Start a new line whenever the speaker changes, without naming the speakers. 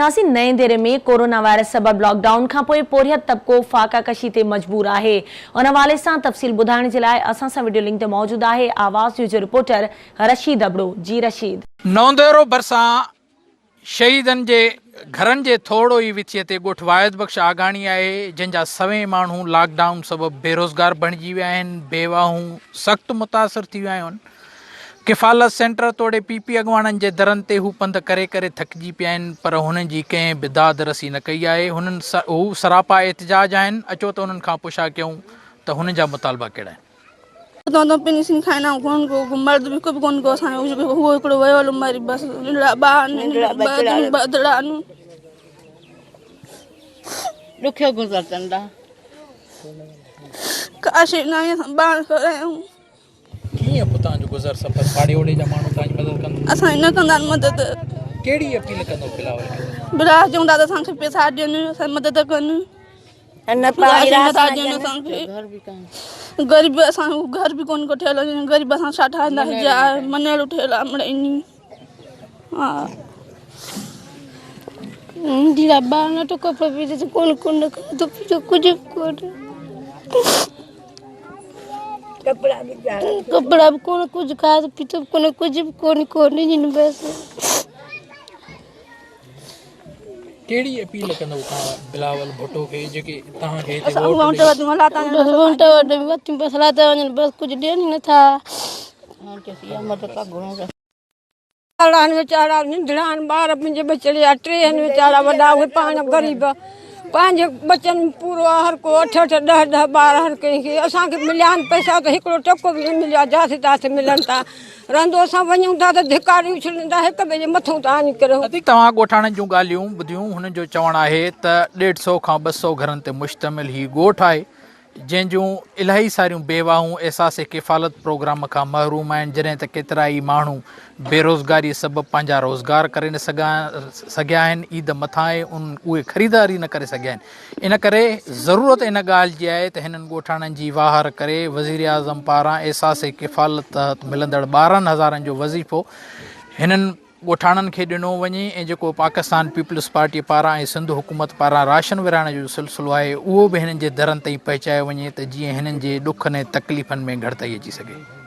ناظرين نئين ديري ۾ ڪورونا وائرس سبب لاڪ ڊائون کانپوء پورهيت طبقو فاقه ڪشي تي مجبور آهي ان حوالي سان تفصيل ٻڌائڻ جي لاء اسان سان وڊيو لنڪ تي موجود آهي آواز نيوز جو رپورٽر رشيد ابڙو جي رشيد.
نئون ديرو ڀرسان شهيدن جي گهرن جي ٿورڙو ئي وٿيء تي ڳوٺ واحد بخش آگاڻي آهي جنهن جا سوين ماڻهو لاڪ ڊائون سبب بيروزگار بڻجي ويا آهن بيواهون سخت متاثر ٿي ويا آهن ڪفالت سينٽر توڙي پي پي اڳواڻن جي درن تي هو پنڌ ڪري ڪري ٿڪجي پيا آهن پر هنن جي ڪنهن به داد رسي نه ڪئي آهي هنن هو سراپا احتجاج آهن اچو ته انهن کان پڇا ڪيون ته هنن جا مطالبا ڪهڙا آهن.
اتان تان پني کائيندا آهيون ڪونه ڪو مرد به هڪ به ڪونه ڪو اسان جو هو هڪڙو ويو هليو مري بس ننڍڙا ٻار ننڍڙا ٻچڙا آهن
ڏکيو گذر ڪن ٿا.
ڪا شيء ناهي اسان ٻار کارايون.
ڪيئن پوء توهان جو گذر سفر؟ پاڙي اوڙي جا ماڻهو توهان جي مدد ڪن ٿا؟
اسان جي نه ڪندا آهن مدد.
ڪهڙي اپيل ڪندو بلاول کي؟
بلاول چون ٿا ته اسان کي پئسا ڏين اسان جي مدد ڪن.
نه پاڻي
نٿا ڏين اسان کي. غريب اسان جو گهر به ڪونه ڪو ٺهيل آهي غريب اسان ڇا ٺاهيندا جا منهڙو ٺهيل آهي مڙئي ها.
ننڍڙا ٻار نه ته ڪپڙو پيتو ڪونه ڪونه کاڌو پيتو ڪجهه به ڪونه.
ڪپڙا به
ڪپڙا به ڪونه ڪجهه کاڌو پيتو به ڪونه ڪجهه به ڪونه ڪونه ڏين بس.
ڪهڙي اپيل ڪندو توهان بلاول ڀٽو کي جيڪي توهان کي هتي
اسان
ووٽ
ووٽ
ڏئي
وڌيون هلا ٿا
بس ووٽ ووٽ وڌيون بس هلا ٿا وڃن بس ڪجهه ڏين ئي نٿا.
ويچارا آهن ويچارا ننڍڙا آهن ٻار منهنجي ٻچڙي جا ٽي آهن ويچارا وڏا اهي پاڻ غريب پنهنجي ٻچن پورو آهي هر ڪو اٺ اٺ ڏهه ڏهه ٻار هر ڪنهن کي اسان کي مليا آهن پئسا ته هڪڙو ٽڪو به نه مليو آهي جاٿي تاٿي ملن ٿا رهندو اسان وڃون ٿا ته ڌڪا ڏئي اڇلين ٿا هڪ ٻئي جي مٿون ٿا آڻي ڪريون.
ادي توهان ڳوٺاڻن جون ڳالهيون ٻڌيون هنن جو چوڻ آهي ته ڏيڍ سئو کان 200 گهرن تي مشتمل هي ڳوٺ آهي جنهن جون الاهي ساريون بيواهون احساس ڪفالت پروگرام کان محروم آهن جڏهن ته ڪيترائي ماڻهو بيروزگاري سبب پنهنجا روزگار ڪري نه سگهيا آهن عيد مٿان آهي ان اهي خريداري نه ڪري سگهيا آهن ان ڪري ضرورت ان ڳالهه جي آهي ته هنن ڳوٺاڻن جي واهر ڪري وزيراعظم پاران احساس ڪفالت تحت ملندڙ 12 هزارن جو وظيفو هنن ڳوٺاڻن کي ڏنو وڃي ۽ جيڪو پاڪستان پيپلز پارٽي پاران ۽ سنڌ حڪومت پاران راشن ورهائڻ جو سلسلو آهي اهو به هنن جي درن تائين پهچايو وڃي ته جيئن هنن جي ڏکن ۽ تڪليفن ۾ گهٽتائي اچي سگهي.